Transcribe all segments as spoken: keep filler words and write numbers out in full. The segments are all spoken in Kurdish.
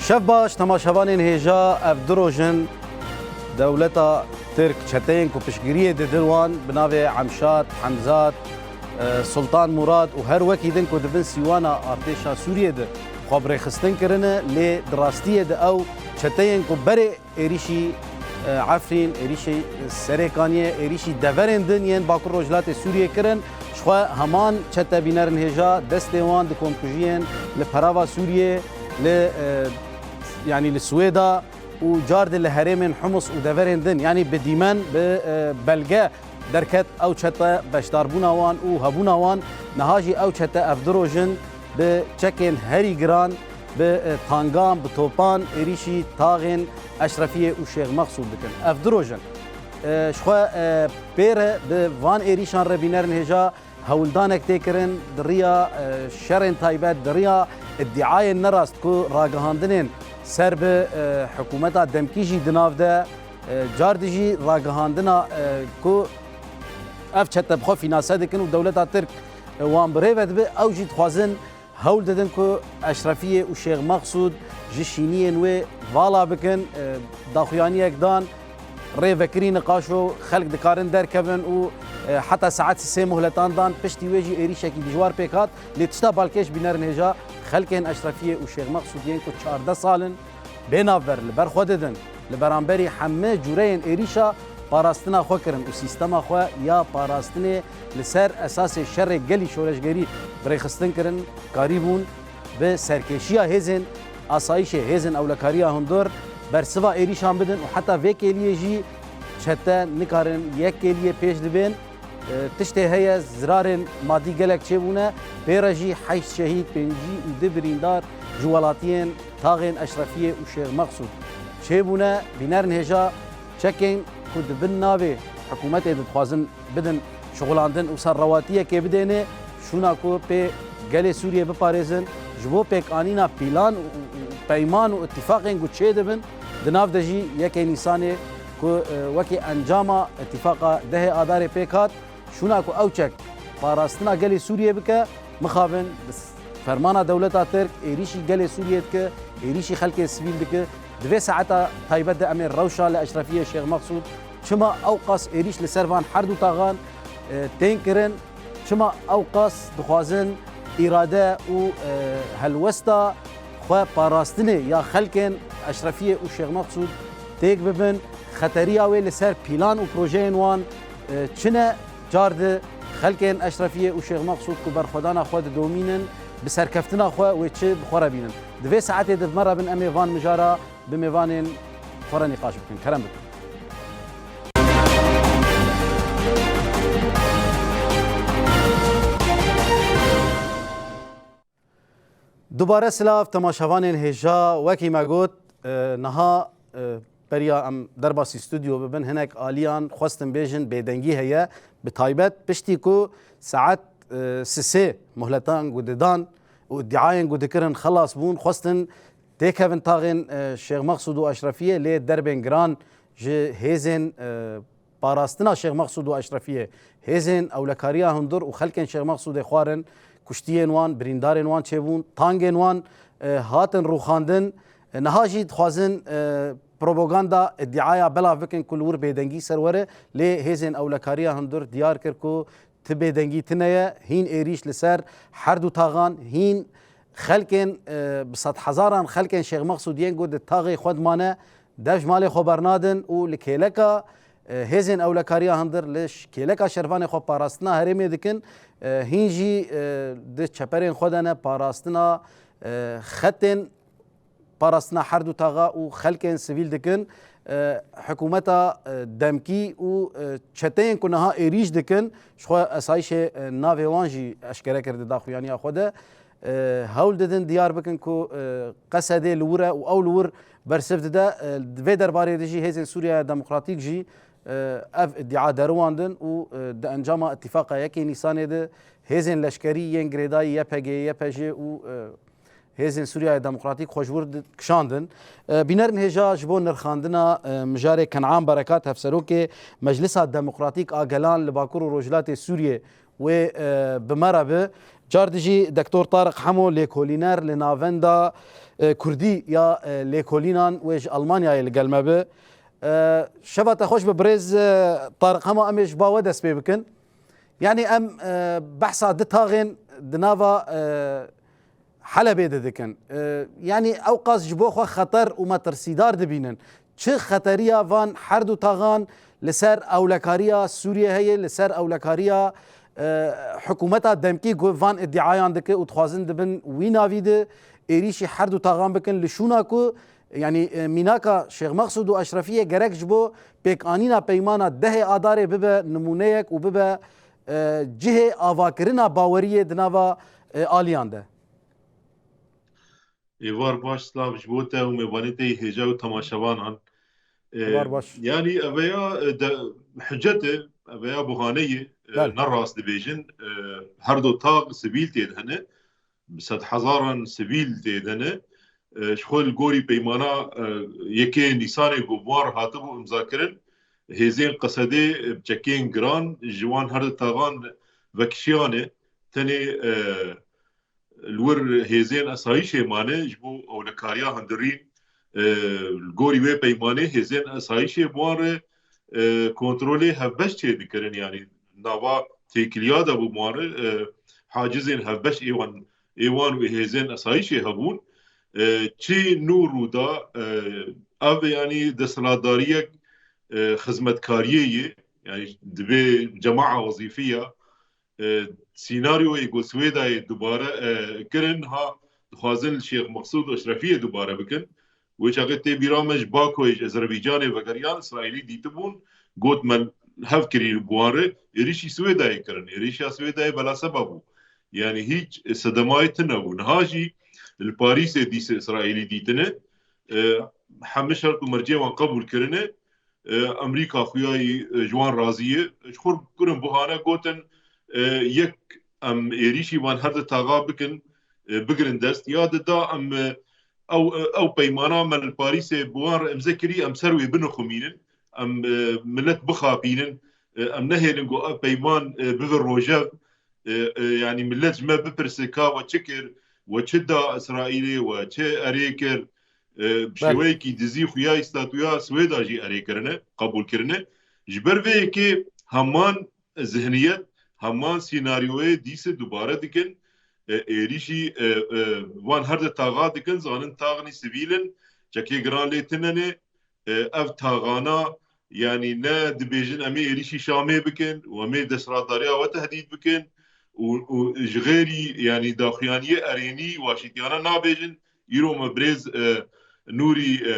Şev baş, temaşevanên hêja. Ev du roj in dewleta Tirk çeteyên ku piştgiriyê didin wan bi navê Emşat, Hemzat, e, Sultan Murad û her wekî din ku di bin sîwana artêşa Sûriyê de xwe bi rêxistin kirine, lê di rastiyê de ew çeteyên ku berê êrîşî, e, Efrîn, êrîşî Serêkaniyê, êrîşî deverên din yên Bakur Rojhilatê Sûriyê kirin, ji xwe heman çete bînerin hêja destê wan di komkujiyên li Perava Sûriyê, li, e, yanî li Swêda û car di li herêmên Humus û deverên din, yanî bi dîmen, bi, e, belge derket ew çete beşdarbûna wan û hebûna wan. Niha jî ew çete ev du roj in bi çekên herî giran, bi, e, tangan, bi topan êrîşî taxên Eşrefiyê û Şêx Mexsûd dikin. Ev du roj in. E, ji xwe, e, pê re bi van êrîşan re bînerin hêja hewldanek tê kirin di riya, e, şerên taybet, di riya îdîayên nerast ku ragihandinên ser bi, e, hikûmeta demkî jî di nav de, e, car di jî ragihandina, e, ku ev çete bi xwe fînase dikin û dewleta Tirk, e, wan bi rê ve dibe, ew jî dixwazin hewl didin ku Eşrefiyê û Şêx Mexsûd ji şîniyên wê vala bikin. E, daxuyaniyek dan, rê vekirî niqaşo, xelk dikarin derkevin û, e, heta saet sê muhletan dan, piştî wê jî êrîşekî dijwar pêk hat. Lê tişta balkêş bînerin hêja, xelkên Eşrefiyê û Şêx Mexsûd yên ku çardeh sal in bê navber li ber xwe didin, li beramberî hemî cûreyên êrîşa parastina xwe kirin û sîstema xwe ya parastinê li ser esasê şerê gelî şoreşgerî bi rêxistin kirin, karîbûn bi serkêşiya hêzên asayişê, hêzên ewlekariya hundir bersiva êrîşan bidin û heta vê kêliyê jî çete nikarin yek kêliyê pêş dibên. E, tiştê heye, zirarên madî gelek çêbûne, pê re jî heşt şehîd, pêncî û du birîndar ji welatiyên taxên Eşrefiyê û Şêx Mexsûd çêbûne. Bînerin hêja çekên ku di bin navê hikûmetê de dixwazin bidin şixulandin û ser rewatiyekê bidêne, şûna ku pê gelê Sûriyê biparêzin, ji bo pêkanîna pîlan û, û, û peyman û îtîfaqên ku çêdibin, di nav de jî yekê Nîsanê ku, e, wekî encama îtîfaqa dehê Adarê pêk hat, şûna ku ew çek parastina gelê Sûriyê bike, mixabin bi fermana dewleta Tirk êrîşî gelê Sûriyê dike, êrîşî xelkê sivîl dike. Di vê saeta taybet de em ê rewşa li Eşrefiyê Şêx Mexsûd, çima ew qas êrîş li ser van her du taxan, e, tên kirin, çima ew qas dixwazin îrade û, e, helwesta xwe parastinê ya xelkên Eşrefiyê û Şêx Mexsûd têk bibin, xeteriya wê li ser pîlan û projeyên wan, e, çi ne? Car di xelkên Eşrefiyê û Şêx Mexsûd ku berxwedana xwe didomînin, bi serkeftina xwe wê çi bi xwe re bînin? Di vê saetê de bi me re bin, em ê van mijara bi mêvanên xwe re nîqaş bikin. Kerem bikin. Dubare silav temaşevanên hêja, wekî me got, e, niha, e, beriya em derbasî stûdyo bibin, hinek aliyan xwestin bêjin bêdengî heye, bi taybet piştî ku saet, e, sisê muhletan ku didan û îdiayên ku dikirin xelas bûn, xwestin têkevin taxên, e, Şêx Mexsûd û Eşrefiyê, lê derbên giran ji hêzên, e, parastina Şêx Mexsûd û Eşrefiyê, hêzên ewlekariya hundir û xelkên Şêx Mexsûdê xwarin, kuştiyên wan, birîndarên wan çêbûn, tangên wan, e, hatin rûxandin. E, niha jî dixwazin, e, propaganda, îdiaya belav bikin ku li wir bêdengî ser were, lê hêzên ewlekariya hundir diyar kir ku ti bêdengî tune ye, hîn êrîş li ser her du taxan, hîn xelkên, e, bi sedhezaran xelkên Şêx Mexsûd yên ku di taxê xwe dimane, dev ji malê xwe bernadin û li kêleka, e, hêzên ewlekariya hundir, li ş-, kêleka şervanê xwe parastina herêmê dikin, e, hîn jî, e, di çeperên xwe de ne, parastina, e, xetên parastina her du taxa û xelkên sivîl dikin. E, hikûmeta, e, demkî û, e, çeteyên ku niha êrîş dikin, ji xwe esayîşê, e, navê wan jî eşkere kir di daxuyaniya xwe de. E, hewl didin diyar bikin ku, e, Qesedê li wir e û ew li wir bersiv dide. E, di vê derbarê de jî Hêzên Sûriyeya Demokratîk jî, e, ev îdia deriwandin û, e, di encama îtîfaqa yekê Nîsanê de hêzên leşkerî yên girêdayî Y P G, Y P J û, e, Hêzên Sûriyeya Demokratîk xwe ji wir di-, kişandin. E, bînerin hêja ji bo nirxandina, e, mijarê Kenan Berekat, hevserokê Meclisa Demokratîk a Gelan li Bakur û Rojhilatê Sûriyê Wê e, bi me re bi. Car dijî Doktor Tariq Hemo, lêkolîner li Navenda e, Kurdî ya e, Lêkolînan, wê ji Almanyayê li gel me bi. E, şeva te xweş bi birêz e, Tariq Hemo, em ê ji ba we dest pê bikin. Yanî em e, behsa du taxên di nava e, Helebê de dikin. E, yanî ew qas ji bo xwe xeter û metirsîdar dibînin. Çi xeteriya van her du taxan li ser ewlekariya Sûriyê heye, li ser ewlekariya e, hikûmeta demkî ku van îdiayan dike û dixwazin di bin wî navî de êrîşî her du taxan bikin li şûna ku, yanî e, mînaka Şêx Mexsûd û Eşrefiyê gerek ji bo pêkanîna peymana dehê Adarê bibe nimûneyek û bibe e, cihê avakirina baweriyê di nava e, aliyan de. Êvar baş, silav ji bo te û mêvanê te yê hêja û temaşevanan. E, Êvar baş. Yanî eveya e, de, hicet e, eveya buhane ye, e, Belê. Ne rast dibêjin, e, her du tax sivîl tê de hene, bi sedhezaran sivîl tê de ne. E, ji xwe li gorî peymana e, yekê Nîsanê ku bi wan re hatibû imzakirin, hêzên Qesedê e, bi çekên giran ji wan her du taxan vekişiyane. Tenê e, li wir hêzên esayîşê mane ji bo ewlekariya hundirîn, e, li gorî wê peymanê hêzên esayîşê bi wan re e, kontrolê hevbeş çêdikirin, yanî nava têkiliya de bû bi wan re e, hacizên hevbeş ê wan, ê wan wê hêzên esayîşê hebûn. E, çi nû rû da, e, ev yanî desthilatdariyek e, xizmetkariyê ye, yanî divê cema'a wezîfî ya, e, sînaryoyê ku Swêdayê dubare e, kirin, ha dixwazin li Şêx Mexsûd Eşrefiyê dubare bikin. Wê çaxê tê bîra me ji Bakoyê, ji Ezerbaycanê vegeriyan, Îsraîlî dîtibûn, got me hev kirî bi wan re, êrîşî Swêdayê kirin. Êrîşa Swêdayê belaseba bû. Yanî hîç sedemayê tune bû. Niha jî li Parîsê dîse Îsraîlî dîtine, e, hemî şert û mercê wan qebûl kirine. E, Amerîka xuyayî e, ji wan razî ye. Ji xwe kirin buhane gotin, e, yek em êrîşî van her du taxa bikin, e, bigirin dest. Ya di da em e, ew, e, ew peymana me li Parîsê bi wan re imze kirî, em ser wê binixumînin, em e, milet bixapînin, e, em nehêlin ku ev peyman e, bibe rojev, e, e, yanî milet ji me bipirse ka we çi kir, we çi da Îsraîlê, we çi erê kir, e, bi Belê. Şêweyekî dizî xuyayî statuya Swêda jî erê kirine, qebûl kirine. Ji ber vê yekê heman zihniyet, heman sînaryoyê dîse dubare dikin. E, êrîşî e, e, van her du taxa dikin, zanin taxnî sivîl in, çekê giran lê tune ne. E, ev taxana, yanî ne dibêjin em ê êrîşî Şamê bikin û em ê desthilatdariya we tehdît bikin û, û ji xêrî, yanî daxuyaniyê erênî, waşîtiyane nabêjin. Îro me birêz e, Nûrî e,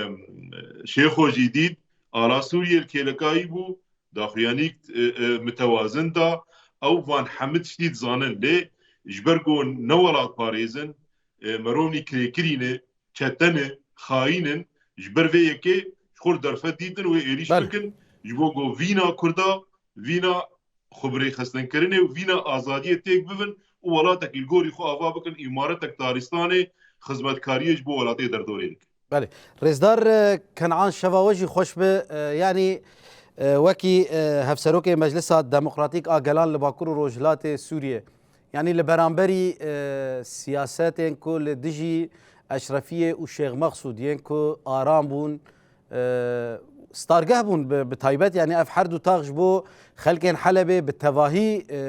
Şêxo jî dît, ala Sûriyê li kêlekayî bû, daxuyanîk e, e, mitewazin da. Ew van hemî tiştî dizanin, lê ji ber ku ne welatparêz in, e, merovnî kirêkirî ne, çete ne, xayîn in, ji ber vê yekê ji xwe li derfet dîtin wê êrîş Belê. Bikin, ji bo ku vîna Kurda, vîna xwe bi rêxistinkirinê û vîna azadiyê têk bibin û welatekî li gorî xwe ava bikin, îmaretek taristanê, xizmetkariyê ji bo welatê derdorê dikin. Belê. Rêzdar e, Kenan, şeva we jî xweş be. E, yanî e, wekî e, Hevserokê Meclisa Demokratîk a Gelan li Bakur û Rojhilatê Sûriyê, yanî li beramberî e, siyasetên ku li dijî Eşrefiyê û Şêx Mexsûd yên ku aram bûn, e, stargeh bûn bi, bi taybet, yanî ev her du tax ji bo xelkên Helebê bi tevahî e,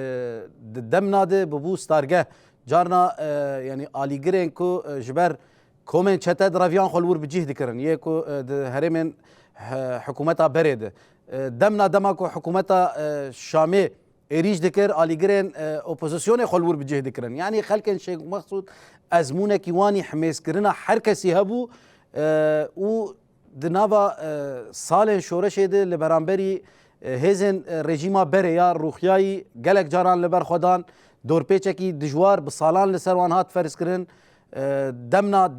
di demna de bûbû stargeh. Carna e, yanî alîgirên ku e, ji ber komên çete direviyan xwe li wir bi cih dikirin, yê ku e, di herêmên he, hikûmeta berê de. E, demna dema ku hikûmeta e, Şamê êrîş dikir, alîgirên e, opozisyonê xwe li wir bi cih dikirin. Yanî xelkên Şêx Mexsûd ezmûnekî wan î himêzkirina her kesî hebû e, û di nava e, salên şoreşê de li beramberî e, hêzên e, rejîma berê ya rûxiyayî gelek caran li ber xwe dan, dorpêçekî dijwar bi salan li ser wan hat ferzkirin. E, demna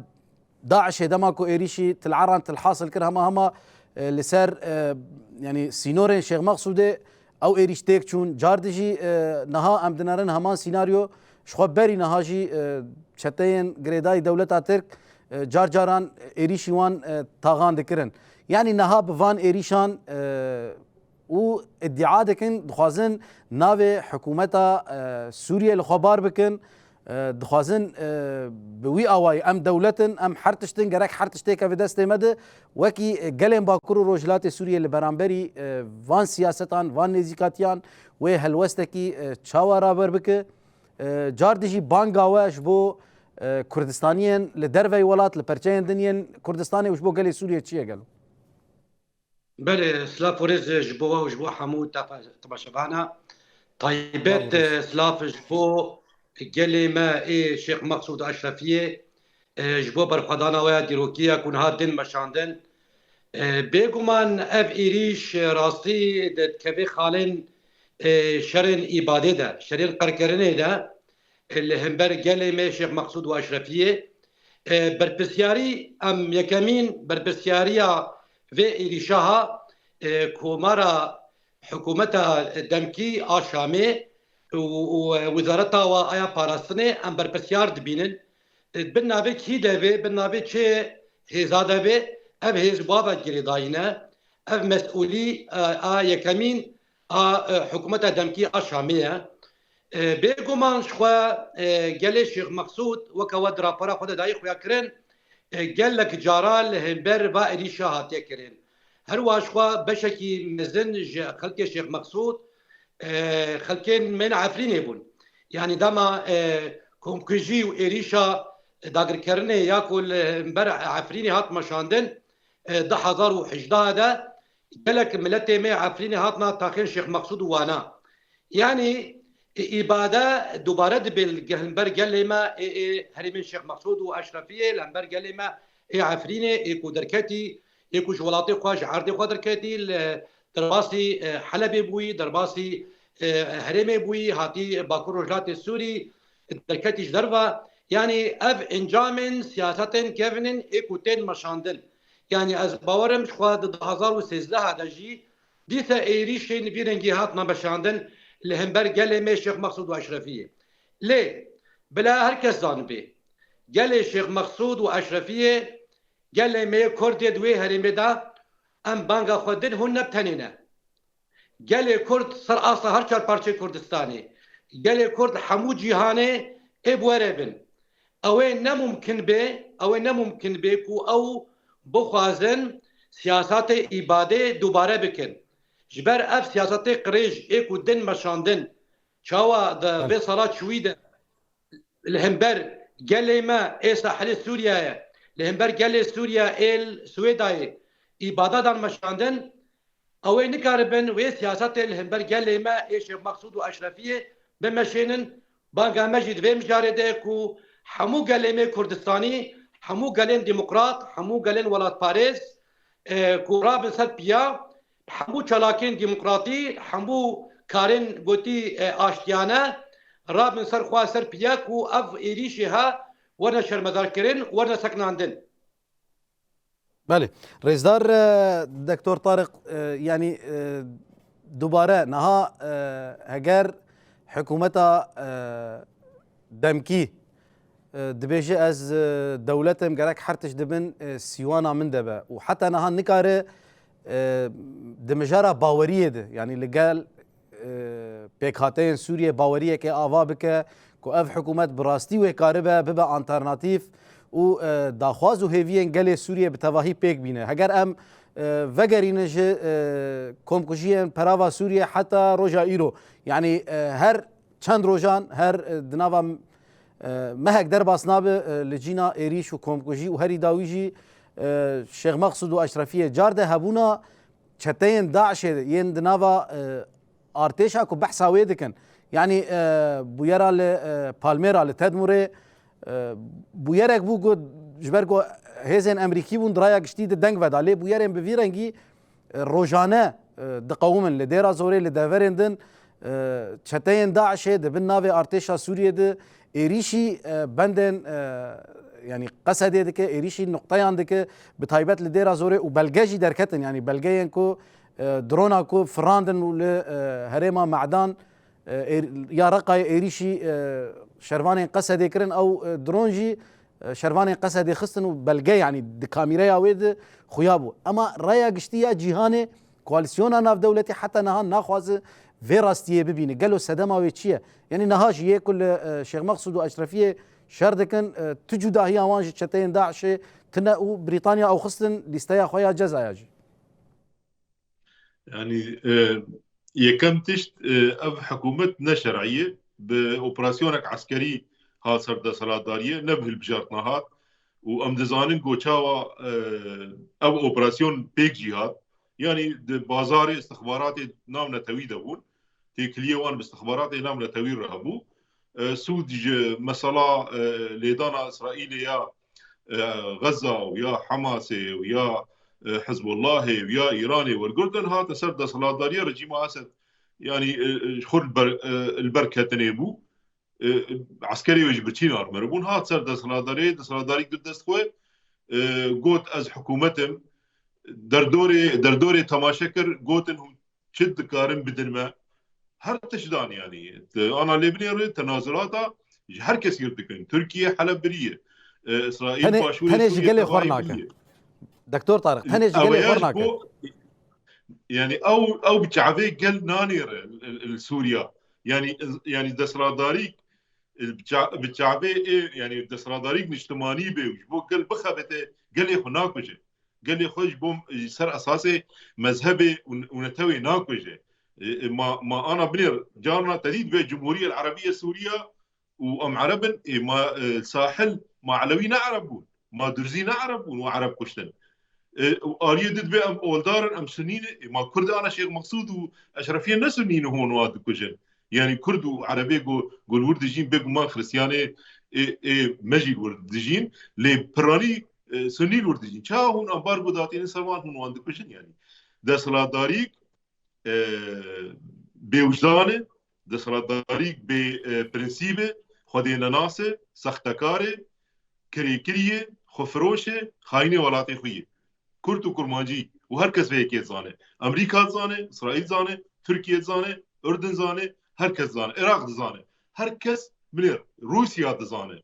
DAIŞê dema ku êrîşî Til Eran, Til Hasil kir, hema hema e, li ser e, yanî sînorên Şêx Mexsûdê ew êrîş têk çûn. Car dijî e, niha em dinerin heman sînaryo. Ji xwe berî niha jî e, çeteyên girêdayî dewleta Tirk e, car caran êrîşî wan e, taxan dikirin. Yanî niha bi van êrîşan e, û îdia dikin, dixwazin navê hikûmeta, e, Sûriyê li xwe bar bikin. E, dixwazin, e, bi wî awayî em dewlet in, em her tişt in, gerek her tişt têkeve destê me de. Wekî, e, gelên Bakur û Rojhilatê Sûriyê li beramberî, e, van siyasetan, van nêzîkatiyan wê helwestekî, e, çawa raber bike? E, car dijî banga we ji bo, e, Kurdistaniyên li derveyî welat, li perçeyên din yên Kurdistanê û ji bo gelê Sûriyê çi ye gelo? Belê, silav û rêz ji bo we û ji bo hemû tefa-, temaşevana. Taybet, Sağ olun. E, silav ji bo gelê me ê Şêx Meqsûd Eşrefiyê, e, ji bo berxwedana we ya dîrokî ya ku niha din meşandin. E, bêguman ev êrîş, e, rastî dikeve xalên, e, şerên îbadê de, şerên qirkirinê de, e, li hember gelê me Şêx Meqsûd û Eşrefiyê. E, berpirsiyarî, em yekemîn berpirsiyariya vê êrîşa ha, e, Komara Hikûmeta Demkî a Şamê û, û Wezareta wa aya Parastinê em berpirsiyar dibînin. E, bin navê kî de vê, bin navê çê hêza de vê, ev hêz bi ava girêdayî ne. Ev mesûlî, e, a yekemîn a, e, Hikûmeta Demkî a Şamê ye. E, bêguman ji xwe, e, gelê Şêx Meqsûd weke we di rapora xwe de dayî xuya kirin, e, gelek cara li hember va êrîşa hatiye kirin. Her wiha ji xwe beşekî mezin ji xelkê Şêx Meqsûd, e, xelkên bên Efrînê bûn. Yanî dema, e, komkujî û êrîşa dagirkerinê ya ku li hember Efrînê hat meşandin, e, du hezar û hejdeh de gelek miletê me Efrînê hatina taxên Şêx Meqsûd û wana. Yanî, e, îbade dubare dibe li ge-, hember gelê me ê, ê herêmên Şêx Meqsûd û Eşrefiyê, li hember gelê me ê Efrînê, ê ku derketî, ê ku ji welatê xwe, ji erdê xwe derketî, li derbasî, e, Helebê bûyî, derbasî, e, herêmê bûyî, hatî Bakur Rojhilatê Sûrî, derketî ji derve. Yanî ev encamên siyasetên kevin in ê ku tên meşandin. Yanî ez bawerim ji xwe di du hezar û sêzdeh de jî dîse êrîşên vî rengî hatina meşandin li hember gelê me Şêx Meqsûd û Eşrefiyê. Lê bila her kes zanibe, gelê Şêx Meqsûd û Eşrefiyê, gelê me yê Kurd yê di wê herêmê de, em banga xwe din, hûn ne bi tenê ne. Gelê Kurd ser asta her çar parçeyê Kurdistanê, gelê Kurd hemû cîhanê ê bi we re bin. Ew ê ne mumkin be, ew ê ne mumkin be ku ew bixwazin siyasatê îbadê dubare bikin. Ji ber ev siyasetê qirêj ê ku din meşandin, çawa di Evet. vê sala çûyî de li hember gelê me ê sahilê Sûriyeyê, li hember gelê Sûriye ê li Swêdayê îbada dan meşandin, ew ê nikaribin wê siyasetê li hember gelê me ê Şêx Meqsûd û Eşrefiyê bimeşênin. Banga me jî di vê mijarê de ye ku hemû gelê me Kurdistanî, hemû gelên demokrat, hemû gelên welatparêz, e, ku rabin ser piya, hemû çalakên demokratî, hemû karên gotî, e, aştiyane, rabin ser xwe ser piya ku ev êrîşê ha werne şermezarkirin, werne seknandin. Belê. Rêzdar, e, Doktor Tariq, e, yanî, e, dubare niha, e, heger hikûmeta, e, demkî, e, dibêje, ez, e, dewlet im, gerek her tişt di bin, e, sîwana min de be. Û heta niha nikare, e, di mijara baweriyê de, yanî li gel, e, pêkhateyên Sûriyê baweriyeke ava bike ku ev hikûmet bi rastî wê karibe bibe alternatîf û, e, daxwaz û hêviyên gelê Sûriyê bi tevahî pêk bîne. Heger em, e, vegerîne ji, e, komkujiyên perava Sûriyê heta roja îro, yanî, e, her çend rojan, her, e, di nava, e, mehek derbas nabe, e, li cîna êrîş û komkujî û herî dawî jî, e, Şêx Meqsûd û Eşrefiyê car de hebûna çeteyên DAIŞê yên di nava, e, artêşa ku behsa wê dikin. Yanî, e, bûyera li, e, Palmêra, li Tedmûrê, e, bûyerek bû ku ji ber ku hêzên Emerîkî bûn, di raya giştî de deng veda. Lê bûyerên bi vî rengî, e, rojane, e, diqewimin. Li Dêra Zorê, li deverên din, e, çeteyên DAIŞê di bin navê artêşa Sûriyê de êrîşî, e, bendên, e, yanî Qesedê dike, êrîşî nuqteyan dike, bi taybet li Dêra Zorê û belge jî derketin, yanî belgeyên ku, e, drona ku firandin û li, e, herêma Me'dan, e, êr-, ya Reqayê êrîşî, e, şervanên Qesedê kirin, ew, e, dron jî, e, şervanên Qesedê xistin û belge, yanî di kamîreya wê de xuya bû. Ema raya giştî ya cîhanê koalîsyona navdewletî heta niha naxwaze vê rastiyê bibîne. Gelo sedema wê çi ye? Yanî niha jî yê ku li, e, Şêx Meqsûd û Eşrefiyê şer dikin, e, tu cudahiya wan ji çeteyên DAIŞê tune û Brîtanya ew xistin lîsteya xwe ya cezaya jî. Yanî, e, yekem tişt, e, ev hikûmet ne şer'î ye. Bi operasyonek eskerî hat ser desthilatdariyê, ne bi hilbijartina hat. Û em dizanin ku çawa, e, ev operasyon pêk jî hat. Yanî di bazarê istixbaratê navnetewî de bûn. Têkiliyê wan bi istixbaratê navnetewî re hebû. E, sûd ji mesela, e, lêdana Îsraîlê ya, e, Xezza û ya Hamasê û ya, e, Hizbullahê û ya Îranê wergirtin, hate ser desthilatdariya rejîma Esed. Yanî, e, e, ji xwe li ber, e, li ber ketinê bû. E, eskerê wê ji birçî narmere bûn. Hat ser desthilatdariyê, desthilatdarî girt dest xwe. E, got, ez hikûmet im. Derdorê, derdorê temaşe kir, gotin, hûn çi dikarin bidin me? Her tişt dan yanî. Te ana lê binêre, tenazulata ji her kesî re dikin. Tirkiye Heleb biriye. E, Îsraîl Tenê, başûrê tenê ji Sûriyê gelê xwe tevayê nake. biriye. Doktor Tarık, tenê ji gelê Ew xwe ya ji nake. bo, yanî ew, ew bi çavê gel nanêre li, li Sûriya. Yanî, yanî desthilatdarî, e, bi ça-, bi çavê ê, yanî desthilatdarî niştimanî bê û ji bo gel bixebite, gelê xwe nakuje. Gelê xwe ji bo, e, ser esasê mezhebê û, û netewê nakuje. E, e, ma, ma ana binêr, carna te dît vê Cumhuriyet Erebiye Sûriya û em Ereb in, ê ma, e, sahil, ma Elewî ne Ereb bûn, ma Durzî ne Ereb bûn û Ereb kuştin. E, û aliyê didibê em oldar in, em Sunnî ne, ê ma Kurd ana Şêx Meqsûd û Eşrefiyê ne Sunnî ne hûn wa dikujin. Yanî Kurd û Erebê ku, ku li wir dijîn, bêguman Xristiyanê ê, ê me jî li wir dijîn, lê piranî, e, Sunnî li wir dijîn. Çawa hûn ambargo datînin ser wan, hûn wan dikujin yanî. Desthilatdarî, e, bêwijdan e, desthilatdarî bê, e, prensîb e, xwedê nenas e, sextekar e, kirêkirî ye, xwefiroş e, xayînê welatê xwe ye. Kurd û Kurmancî û her kes vê yekê dizane. Amerîka dizane, Îsraîl dizane, Tirkiye dizane, Urdun dizane, her kes dizane, Iraq dizane. Her kes binêr, Rûsya dizane.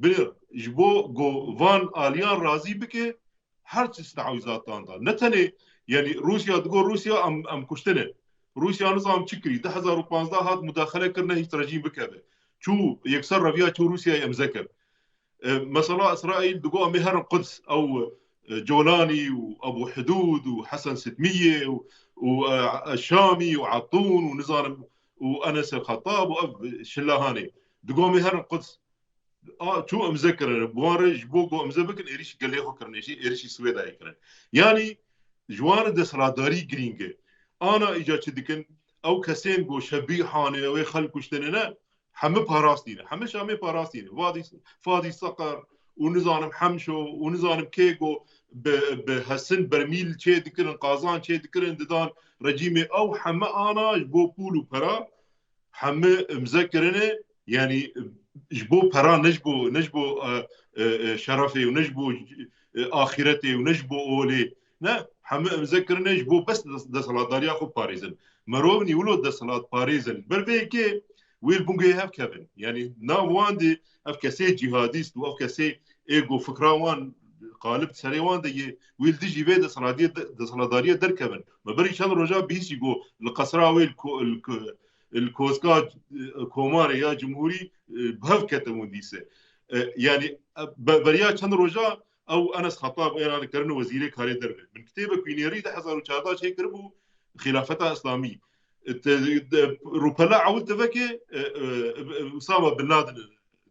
Binêr, ji bo ku van aliyan razî bike, her çi teawîzatan da. Ne tenê, yanî Rûsya digo Rûsya em, em kuştine. Rûsya nizam çi kirî, du hezar û panzdeh hat mudaxele kirine hîç rejîm bikeve. Çû yekser reviya çû Rûsyayê imze kir. E, mesela Îsraîl digo em ê herin Quds, ew, e, Colanî û Ebû Hidûd û Hesen Sitmiyê û, û, e, Şamî û Etûn û nizanim û Enes el Xetab û ev şilahanê. Digo em ê herin Quds. A, çû imze kirine. Bi wan re ji bo ku imze bikin, êrîş gelê xwe kirine jî, êrîşî Swêdayê kirin. Yanî ji wan re desthilatdarî girîng e. Ana îca çi dikin? Ew kesên ku şebîhane, ew ê xelk kuştine ne, hemî parastîne. Hemî Şamê parastîne. Vadî, Fadî Seqer û nizanim Hemşo û nizanim kê ku bi, bi hesin bermîl çê dikirin, qazan çê dikirin, didan rejîmê. Ew hemî ana ji bo pûl û pera hemî imze kirine, yanî ji bo pera, ne ji bo, ne ji bo, e, e, e, şerefê û ne ji bo, e, axîretê û ne ji bo olê. Ne, hemî imze kirine ji bo bes des-, desthilatdariya xwe parêzin. Merov nî wilo desthilat parêzin. Ber vê yekê wê li bingê hev kevin. Yanî nav wan de ev kesê cîhadîst û ev kesê ê ku fikra wan qalib serê wan de yê, wê li dijî vê desthilatiyê de, desthilatdariyê derkevin. Me berî çend roja bihîstî ku li qesra wê li ko-, li ko-, li kozka, e, komarê ya cumhurî, e, bi hev ketibûn dîse. E, yanî, e, be-, beriya çend roja ew Enes Xetab êna li kerine wezîrê karê derve. Min kitêbek wî nêrî du hezar û çardeh çêkiribû, Xilafeta Îslamî. E, te, de, rûpela ewil tevekê, e, e, e, Usama bin Laden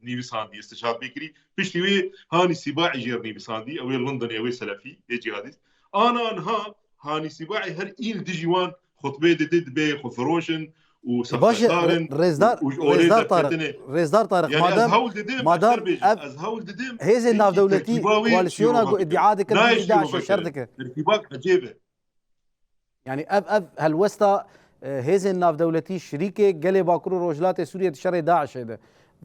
nivîsandî, istişhad pê kirî. Piştî wê Hanî Sîbaî jê re nivîsandî, ew ê Londonê, ew ê selefî, ê cîhadîst. Ana niha Hanî Sîbaî her îl dijî wan xutbê dide, dibê xwefiroş in û E, baş e, sextekar in re-, rêzdar, û, û ji olê rêzdar Tarık, derketine. Rêzdar Tarık, Yanî madem, ez hewl didim, madem ez ser bêjim, ev ez hewl didim, hêzên hinkî navdewletî, tertîba wê koalîsyona şîrove ku bike. Îdia dikin, Nayê hiç îdia şîrove şer bike. Dike. Tertîbak ecêb e. Yanî ev, ev helwesta, e, hêzên navdewletî şirîkê gelê Bakur û Rojhilatê Sûriyê di şerê DAIŞê de.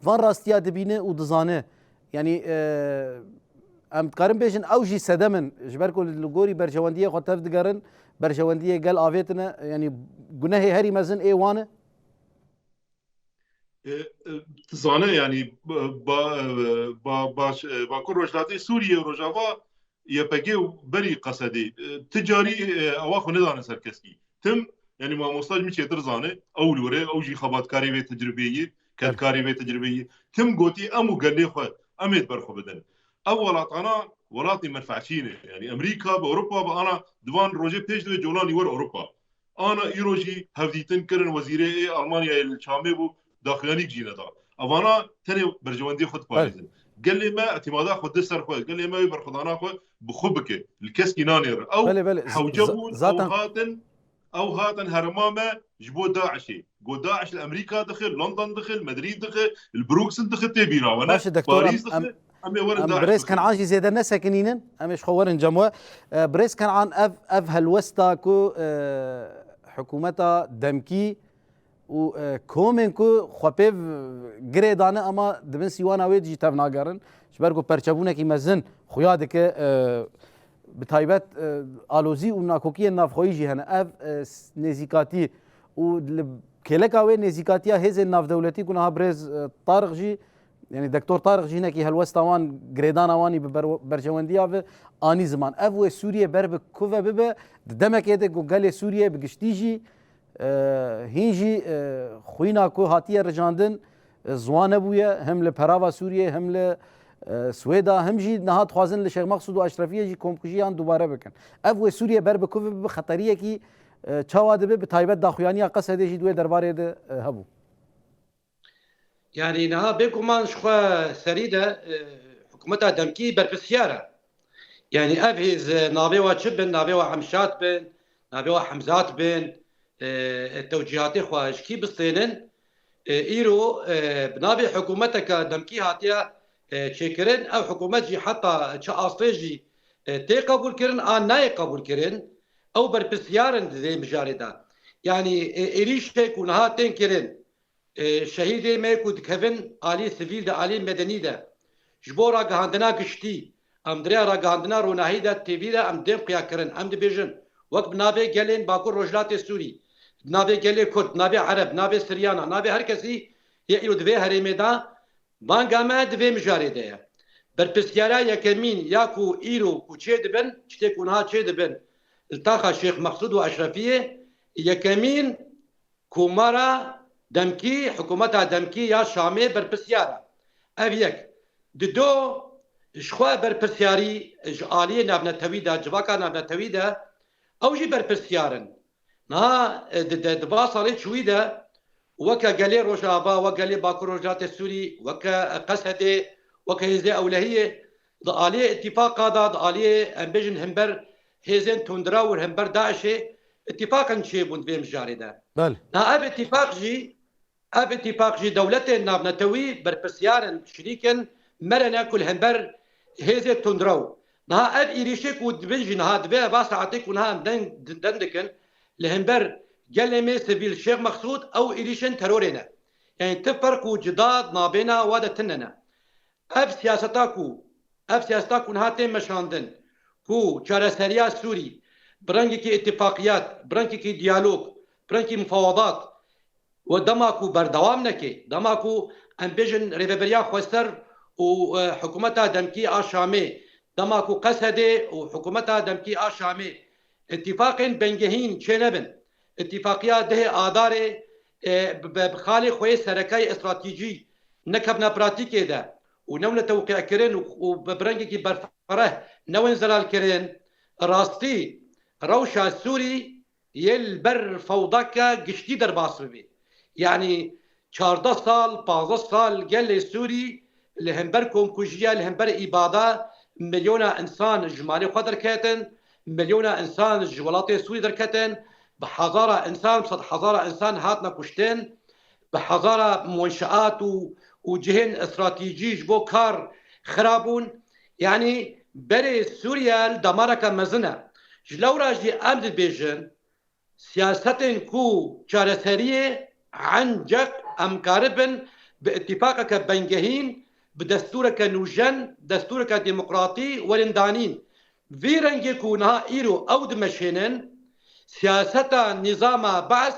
Van rastiya dibîne û dizane. Yanî, e, em dikarin bêjin ew jî sedem in. Ji ber ku li gorî berjewendiyê xwe tev digerin, berjewendiyê gel avêtine, yanî gunehê herî mezin ê wan e? E, e, dizane, yanî, ba, ba, ba, baş, e, Bakur Rojhilatê Sûriyê û Rojava Y P G û berî Qesedê, e, ti carî, e, ewa xwe nedane ser keskî. Tim, yanî mamosta ji min çêtir zane, ew li wir e, ew jî xebatkarê vê tecrubeyê ye, kedkarê vê tecrubeyê ye. Tim gotî, em û gelê xwe, em ê di ber xwe bidin. Ev welatana welatê menfaetçî ne. Yanî Amerîka bi Ewropa bi ana divan rojê pêş divê colanî wer Ewropa. Ana îro jî hevdîtin kirin, wezîrê ê Almanyayê li Çamê bû, daxuyanîk jî neda. Evana tenê berjewendiyê xwe diparêzin. Gelê me îtîmada xwe di ser xwe, gelê me wê berxwedana xwe bi xwe bike. Li keskî nanêre. Ew Belê, belê. Z-, hewce z-, bûn, zaten ew hatin, ew hatin herêma me ji bo DAIŞê. Got DAIŞ li Amerîka dixe, li London dixe, li Madrîd dixe, li Bruxelles dixe, tê bîra we ne. Baş e, doktor, Parîs em, dixe, em, em ê werin em DAIŞ birêz bixe. Kenan jî zêde nesekinînin. Em ê ji xwe werin cem we. E, birêz Kenan, ev, ev helwesta ku, e, hikûmeta demkî û, e, komên ku xwe pê girê dane, ama di bin sîwana wê de jî tevnagerin. Ji ber ku perçebûnekî mezin xuya dike, e, bi taybet, e, alozî û nakokiyên navxweyî jî hene. Ev, e, s-, nêzîkatî û li kêleka wê nêzîkatiya hêzên navdewletî ku niha birêz, e, Tariq jî, yanî Doktor Tariq jî hinekî helwesta wan, girêdana wan î bi ber-, berjewendiya ve anî ziman. Ev wê Sûriyê ber bi ku ve bibe, di demekê de ku gelê Sûriyê bi giştî jî, e, hîn jî, e, xwîna ku hatiye rijandin, e, ziwan nebûye, him li perava Sûriyê, him li, e, Swêda, him jî niha dixwazin li Şêx Mexsûd û Eşrefiyê jî komkujiyan dubare bikin. Ev wê Sûriyê ber bi ku ve bibe, xeteriyekî, e, çawa dibe, bi taybet daxuyaniya Qesedê jî di wê derbarê de, e, hebû. Yanî niha bêguman ji xwe serî de, e, hikûmeta demkî berpirsiyar e. Yanî ev hêz, e, navê wa çi bin, navê wa Hemşat bin, navê wa Hemzat bin, e, e, tewcîhatê xwe ji kî bistênin? E, îro, e, bi navê hikûmeteke demkî hatiye, e, çêkirin. Ev hikûmet jî heta çi astê jî, e, tê qebûlkirin an nayê qebûlkirin. Ew berpirsiyar in di vê mijarê de. Yanî, e, êrîşê ku niha tên kirin, e, şehîdê me ku dikevin alî sivîl de, alî medenî de, ji bo ragihandina giştî, em di rêya ragihandina ronahî de, T V de em dêm xuya kirin. Em dibêjin, wek bi navê gelên Bakur Rojhilatê Sûrî, bi navê gelê Kurd, bi navê Ereb, bi navê Siryana, navê her kesî yê îro di vê herêmê de, banga me di vê mijarê de ye. Berpirsiyara yekemîn ya ku îro ku çê dibin, tiştê ku niha çê dibin, li taxa Şêx Mexsûd û Eşrefiyê, yekemîn Komara demkî, hikûmeta demkî ya Şamê berpirsiyar e. Ev yek. Dido, ji xwe berpirsiyarî ji aliyê navnetewî de, civaka navnetewî de, ew jî berpirsiyar in. Niha, e, di, di, di va salê çûyî de, weke gelê Rojava, weke gelê Bakur Rojhilatê Sûrî, weke Qesedê, weke hêzê ewlehiyê, di aliyê îtîfaqa de, di aliyê, em bêjin, hember hêzên tundrew û hember DAIŞê îtîfaqên çêbûn di vê mijarê de. Belê. Niha ev îtîfaq jî, ev îtîfaq jî dewletên navnetewî berpirsiyar in, şirîk in, merene ku li hember hêzê tundrew. Niha ev êrîşê ku dibin jî niha di vê va saetê ku niha em deng, deng dikin, li hember gelê me sivîl Şêx Mexsûd ew êrîşên terorê ne. Yanî ti ferq û cida di navbêna wa de tune ne. Ev siyaseta ku, ev siyaseta ku niha tê meşandin, ku çareseriya Sûrî bi rengekî îtîfaqiyat, bi rengekî diyalog, bi rengekî mifawadat, we dema ku berdewam neke, dema ku em bêjin rêveberiya xweser û, e, hikûmeta demkî a Şamê, dema ku Qesedê û hikûmeta demkî a Şamê îtîfaqên bingehîn çênebin, îtîfaqiya dehê Adarê, e, bi, bi, bi xalê xwe yê serekayê stratejî nekevne pratîkê de û newne tewqîkirin û, û bi, bi rengekî berfereh newên zelalkirin, rastî rewşa Sûrî yê li ber fewdeke giştî derbas bibî. Yanî çardeh sal, pazdeh sal gelê Sûrî li hember komkujiya, li hember îbada milyona însan ji malê xwe derketin, milyona însan ji welatê Sûrî derketin, bi hezara însan, bi sed hezara însan hatine kuştin, bi hezara munşeat û, û cihên stratejî ji bo kar xirabûn. Yanî berê Sûriye li damareke mezin e. Ji lewra jî em dibêjin, siyasetên ku çareseriyê enceq em karibin bi îtîfaqeke bingehîn, bi destûreke nûjen, destûreke demokratî werin danîn. Vî rengê ku niha îro ew dimeşênin, siyaseta nîzama Be's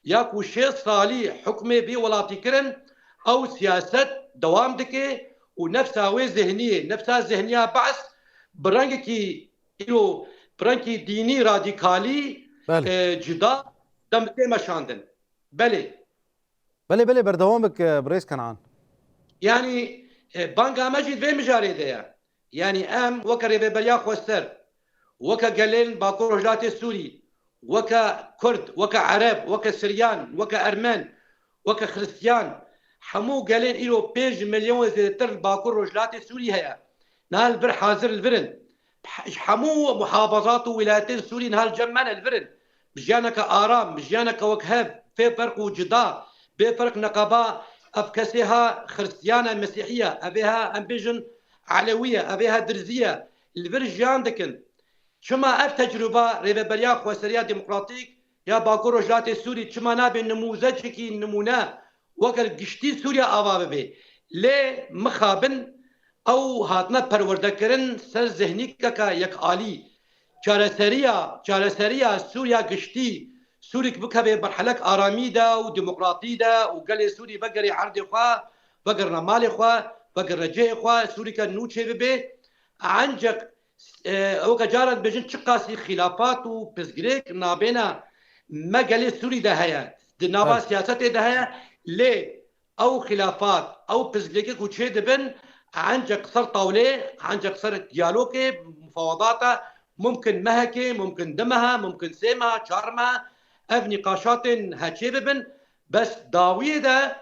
ya ku şêst salî hukmê vî welatî kirin, ew siyaset dewam dike û nefsa wê zihniyê, nefsa zihniya Be's bi rengekî îro, bi rengekî dînî radîkalî, Belê. e, cuda dem tê meşandin. Belê. Belê, belê, berdewam bik, e, birêz Kenan. Yanî, e, banga me jî vê mijarê de ye. Yanî em weke Rêveberiya Xweser, weke gelên Bakur Rojhilatê Sûrî, weke Kurd, weke Ereb, weke Siryan, weke Ermen, weke Xiristiyan, hemû gelên îro pênc milyon zêdetir li Bakur Rojhilatê Sûrî heye. Niha li vir hazir li vir in. Ji hemû muhafazat û wîlayetên Sûrî niha li cem me ne, li vir in. Bi jiyaneke aram, bi jiyaneke wekhev, bê ferq û cuda, bê ferq neqeba ev kesê ha Xiristiyan e, Mesîhî ye, ev ê ha em bêjin Elewî ye, ev ê ha Dirzî ye, li vir jiyan dikin. Çima ev tecrûba Rêveberiya Xweseriya Demokratîk ya Bakur Rojhilatê Sûrî çima nabe nimûzecekî nimûne weke giştî Sûriya ava bibe? Lê mixabin ew hatine perwerdekirin ser zihnîkeke yekalî. Çareseriya, çareseriya Sûriya giştî, Sûrik bikeve merhelek aramî de û demokratî de û gelê Sûrî vegerê erdê xwe, vegerine malê xwe, vegerine cihê xwe, Sûrike nû çêbibe. Ancak, e, weke caran dibêjin çiqasî xîlafat û pirsgirêk nabêne me gelê Sûrî de heye, di nava Belê. siyasetê de heye, lê ew xîlafat, ew pirsgirêkê ku çê dibin, ancak ser tawlê, ancak ser diyalogê, mufawadata, mumkin mehekê, mumkin du meha, mumkin sê meha, çar meha, ev nîqaşatên heçê bibin. Bes dawiyê de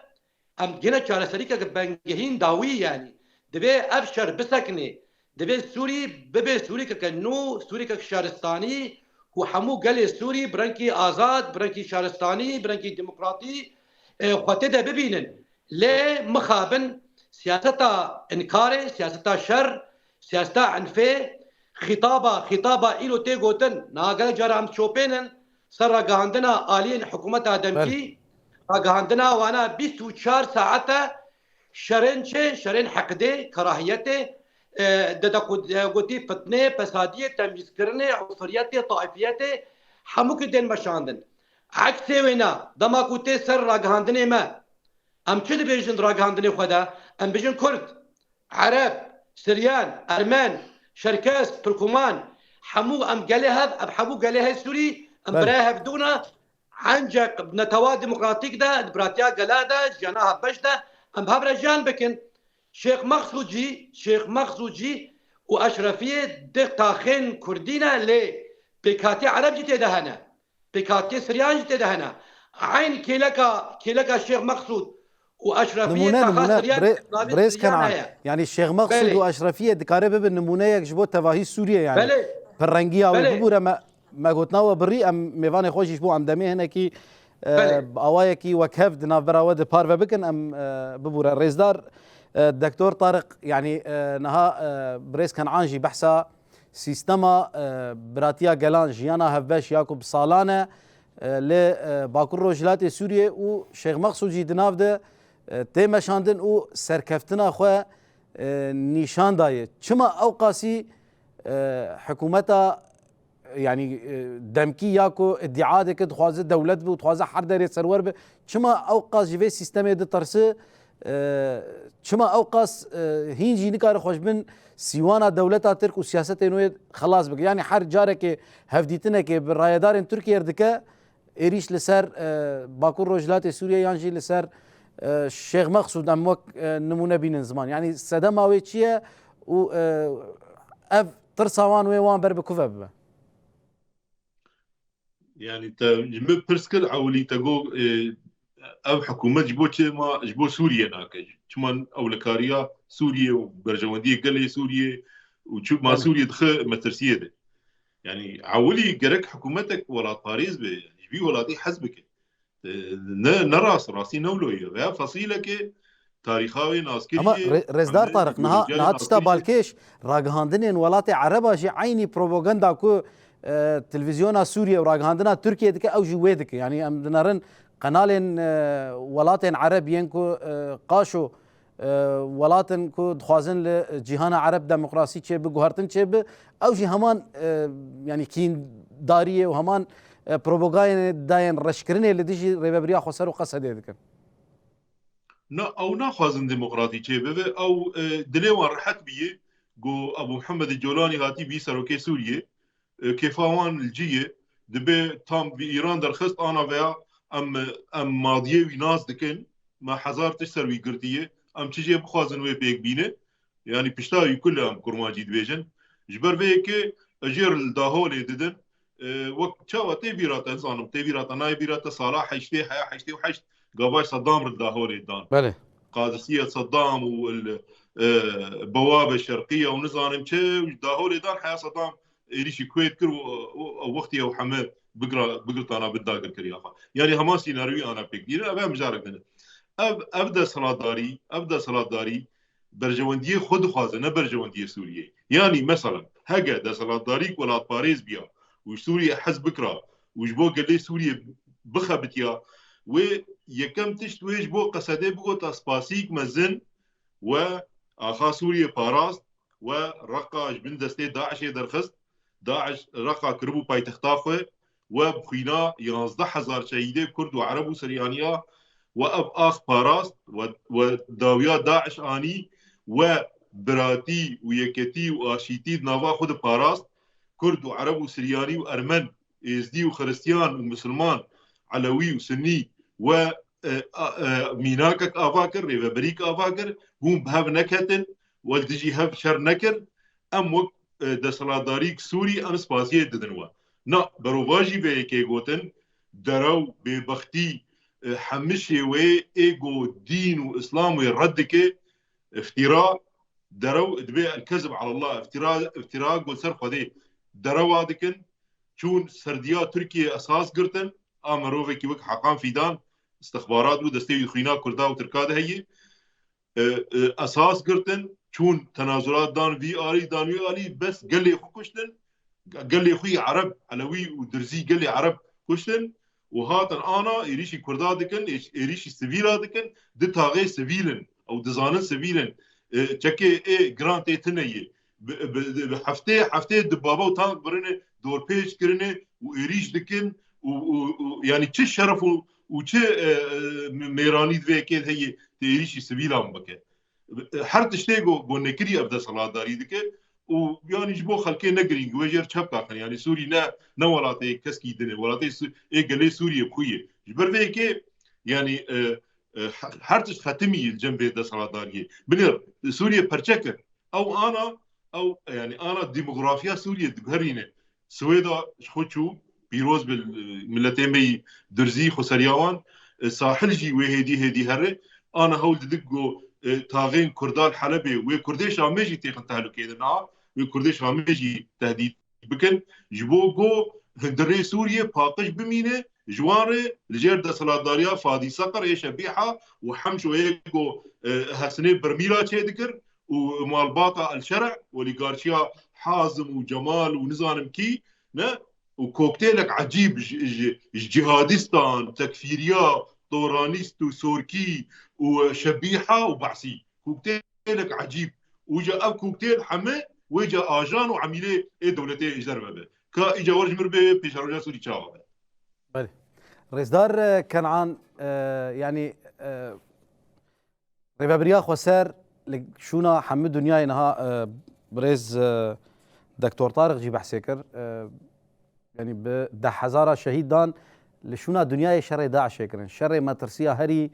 em gine çareserîkeke bengehîn dawî, yanî divê ev şer bisekinê. Divê Sûrî bibe Sûrîkeke nû, Sûrîkek şaristanî ku hemû gelê Sûrî bi rengkî azad, bi rengkî şaristanî, bi rengkî demokratî, e, xwe tê de bibînin. Lê mixabin siyaseta înkarê, siyaseta şer, siyaseta enfê, xîtaba, xîtaba îro tê gotin, niha gelek cara em çopên in, ser ragihandina aliyên hikûmeta demkî, Belê. ragihandina wana bîst û çar saete şerên çi, şerên heqdê, kerahiyetê, e, de, de ku, e, gotî fitnê, fesadiyê, temyîzkirinê, ufiriyetê, taifiyetê, hemûkî tên meşandin. Eksê wêna, dema ku tê ser ragihandinê me, em çi dibêjin ragihandinê xwe de? Em bijin Kurd, Ereb, Siryan, Ermen, Şerkes, Turkuman, hemû em gelê hev, em hemû gelê hev Sûrî, em Belê. birayê hev dûna, ancak netewa demokratîk de, di biratiya gela de, jiyana hevbeş de, em hev re jiyan bikin. Şêx Mexsûd jî, Şêx Mexsûd jî û Eşrefiyê di taxên Kurdî ne, lê pêkhatî Ereb jî tê de hene. Pêkhatiyê Siryan jî tê de hene. Eyn kêleka, kêleka Şêx Mexsûd û Eşrefiyê Nimûne, taxa nimûne, Siryan birê-, navê birêz Siryan Kenan. heye. Yanî Şêx Mexsûd Belê. û Eşrefiyê dikare bibe nimûneyek ji bo tevahî Sûriyê yanî. Belê. Pirrengiya wê Belê. bibûre me, me gotina we birî, em mêvanê xwe jî ji bo em demê hinekî, e, Belê. bi awayekî wekhev di navbera we de parve bikin, em, e, bibûre. Rêzdar, e, Doktor Tariq, yanî, e, niha, e, birêz Kenan jî behsa sîstema, e, biratiya gelan, jiyana hevbeş ya ku bi salan e, e, li, e, Bakur Rojhilatê Sûriyê û Şêx Mexsûd jî di nav de, e, tê meşandin û serkeftina xwe, e, nîşan daye. Çima ew qasî, e, hikûmeta, yanî, e, demkî ya ku îdia dike dixwaze dewlet be û dixwaze her derê serwer be, çima ew qas ji vê sîstemê ditirse? E, çima ew qas, e, hîn jî nikare xwe ji bin sîwana dewleta Tirk û siyasetên wê xelas bike? Yanî her carekê hevdîtinekê bi rayedarên Tirkiyê re dike, êrîş li ser, e, Bakur Rojhilatê Sûriyê yan jî li ser, e, Şêx Mexsûd em wek, e, nimûne bînin ziman. Yanî sedema wê çi ye û, e, ev tirsa wan wê wan ber bi ku ve bibe? Yanî te ji min pirs kir, ewilî te got, e, ev hikûmet ji bo çi ma ji bo Sûriyê nake? Çima ewlekariya Sûriyê û berjewendiyê gelê Sûriyê û çi ma Belê. Sûriyê dixe metirsiyê de? Yanî ewilî gerek hikûmetek welatparêz be, ji vî welatî hez bike. E, ne, ne rast, rastî ne wilo ye. Veya fesîleke tarîxa wê naskir Ama jî, re-, Rêzdar hemî Tariq, niha, ideolojiyayê niha tişta naskir jî. balkêş, ragihandinên welatê Ereba jî eynî propaganda ku, e, televîzyona Sûriye û ragihandina Tirkiye dike, ew jî wê dike. Yanî em dinerin qenalên, e, welatên Ereb yên ku, e, qaşo, e, welatin ku dixwazin li cîhana Ereb demokrasî çêbi, guhertin çêbi, ew jî heman, e, yanî kîndariyê û heman, e, propagandayên reşkirinê li dijî Rêveberiya Xweser û Qesedê dikin. Na, ew naxwazin demokratî çêbibe, ew, e, dilê wan rehet bîye Go Ebû Mihemedê Colanî hatî bî serokê Sûriyê. E, kêfa wan li cî ye. Dibe tam bi Îran derxist ana veya em, em madiyê wî nas dikin. Me hezar tişt ser wî girtiye. Em çi jê bixwazin wê pêk bîne. Yanî pişta wî kul em kurmancî dibêjin. Ji ber vê yekê ez jê li daholê didin. E, wek çawa tê bîra te, nizanim, tê bîra te, nayê bîra te, sala heştê, heya heştê û heşt gavay Saddam li daholê dan. Belê. Qadisiye Saddam û il, e, Bewabe Şerqiye û nizanim çi, û daholê dan heya Saddam êrîşî Kuweyt kir û, û, û wextî ew heme bigira, bigirtana bi dagirkirî axa. Yanî hema sînaryoyî ana pêk dînin, ev em mijarek dinin. Ev, ev desthilatdarî, ev desthilatdarî berjewendiyê xwe dixwaze, ne berjewendiyê Sûriyeyê. Yanî, mesela, hege desthilatdarî welatparêz biya û Sûriye hez bikira û ji bo gelê Sûriye bixebitiya, wê yekem tişt wê ji bo Qesedê bigota spasîk mezin we axa Sûriye parast, we Reqa ji bin destê DAIŞê derxist, DAIŞ Reqa kiribû paytexta xwe, we bi xwîna yazdeh hezar şehîdê Kurd û Ereb û Siryaniya we ev ax parast, we, we dawiya DAIŞ anî, we biratî û yeketî û aşîtî di nava xwe de parast, Kurd û Ereb û Siryanî û Ermen, Êzdî û Xiristiyan û Misilman, Elewî û Sinnî we, e, a, e, mînakek ava kir, rêveberîk ava kir, hûn bi hev neketin, we li dijî hev şer nekir, em wek, e, desthilatdarîk Sûrî em spasiyê didin we. Na, berovajî vê yekê gotin, derew, bêbextî, e, hemişê wê ê go dîn û Îslam wê red dike, iftîra, derew, dibê el-kezib alallah, iftîra, iftîra go ser Xwedê derewa dikin, çûn serdiya Tirkiyê esas girtin, a mirovekî wek Hakan Fîdan, istixbarat bû, destê wî xwîna Kurda û Tirka de heye. E, e, esas girtin, çûn tenazulat dan vî alî, dan wî alî, bes gelê xwe kuştin, gelê xwe yî Ereb, Elewî û Dirzî gelê Ereb kuştin û hatin ana êrîşî Kurda dikin, êş-, êrîşî sivîla dikin, di taxê sivîl in, ew dizanin sivîl in. E, çekê ê giran tê tune yê. Bi, bi, bi heftê, heftê di baba û tank birine, dorpêç kirine û êrîş dikin û, û, û, yanî çi şeref û, û çi, e, e, mêranî di vê yekê heye tê êrîşî sivîlan bike. Her tiştê go, go nekirî ev desthilatdarî dike û yanî ji bo xelkê ne girîng, wê jêr çep daxin. Yanî Sûrî ne, ne welatê keskî din e, welatê Su-, ê gelê Sûriyê bi xwe ye. Ji ber vê yekê yanî, e, e, he-, her tişt xetimî li cem vê desthilatdariyê. Binêr, Sûriye perçe kir. Ew ana, ew, yanî ana demografiya Sûriyê diguherîne. Swêda ji xwe çû, pîroz bi, e, miletê me yî Dirzî xweseriya wan, e, sahil jî wê hêdî hêdî here. Ana hewl didik ku, e, taxên Kurda li Helebê, wê Kurdê Şamê jî têxin tehlukeyê de niha, wê Kurdê Şamê jî tehdît bikin. Ji bo ku hundirê Sûriyê paqij bimîne, ji wan re li jêr desthilatdariya Fadî Seqir ê Şebîha û Hemşoyê ku, e, Hesinê Birmîla çêdikir û malbata El Şer'a, olîgarşiya Hazim û Cemal û nizanim kî, ne? Û koktêlek ecîb ji, ji, ji cîhadîstan, tekfîriya, toranîst û sorkî û Şebîha û Behsî. Koktêlek ecîb. Û ca ev koktêl heme wê ca ajan û emîlê ê dewletê ji derve be. Ka îca wer ji mir bê pêşeroja Sûrî çawa be? Belê. Rêzdar, e, Kenan, e, yanî, e, Rêvebiriya Xweser li şûna hemû dinyayê niha, e, birêz, e, Doktor Tariq jî behsê kir. E, yanî bi deh hezara şehîd dan li şûna dinyayê şerê DAIŞê kirin. Şerê metirsiya herî